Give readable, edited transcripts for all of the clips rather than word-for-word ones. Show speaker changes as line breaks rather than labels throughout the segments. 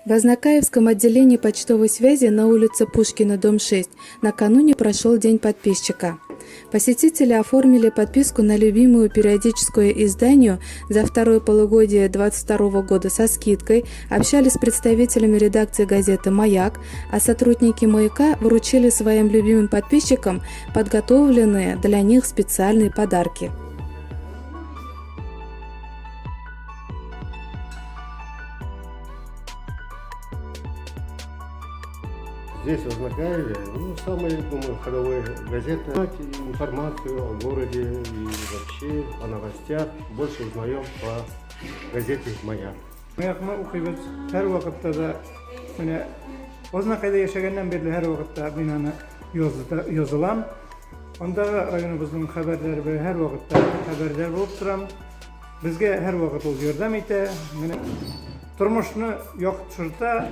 В Азнакаевском отделении почтовой связи на улице Пушкина, дом 6, накануне прошел День подписчика. Посетители оформили подписку на любимую периодическое издание за второе полугодие 2022 года со скидкой, общались с представителями редакции газеты «Маяк», а сотрудники «Маяка» вручили своим любимым подписчикам подготовленные для них специальные подарки.
Здесь, в Азнакаеве, ну, самая, думаю, ходовая газета. Знать информацию о городе и вообще о новостях больше узнаем по газете «Маяк».
Маякны укыйбыз һәрвакытта да. Менә Азнакайда яшәгәннән бирле һәрвакытта мин аны язылам. Андагы районыбызның хәбәрләре белән һәрвакытта хәбәрдар булып торам. Безгә һәрвакыт ул ярдәм итә. Менә тормышны яктырта,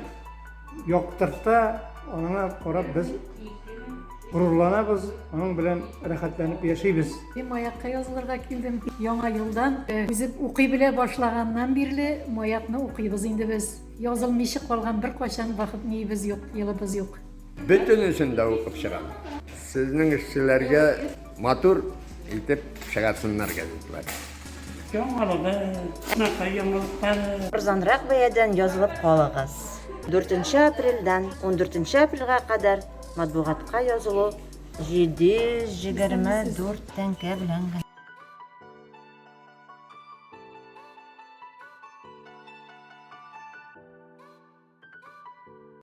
яктырта, аныңа карап без горурланабыз, аның белән рәхәтләнеп яшибез.
Мин Маякка язылырга килдем. Яңа елдан үзем укый белә башлаганнан бирле Маякны укыйбыз инде без. Язылмыйча калган беркайчан вакыт ниебез юк, елыбыз юк.
Бөтенесен дә укып чыгам. Сезнең эшчеләргә матур итеп чыгарсыннар газетлар.
Яңалыгы, шунака яңалыклары.
Арзанрак бәядән язылып калыгыз. Дүртенче апрельдән ундүртенче апрельгә кадәр матбугатка язылу 724 тәңкә белән генә.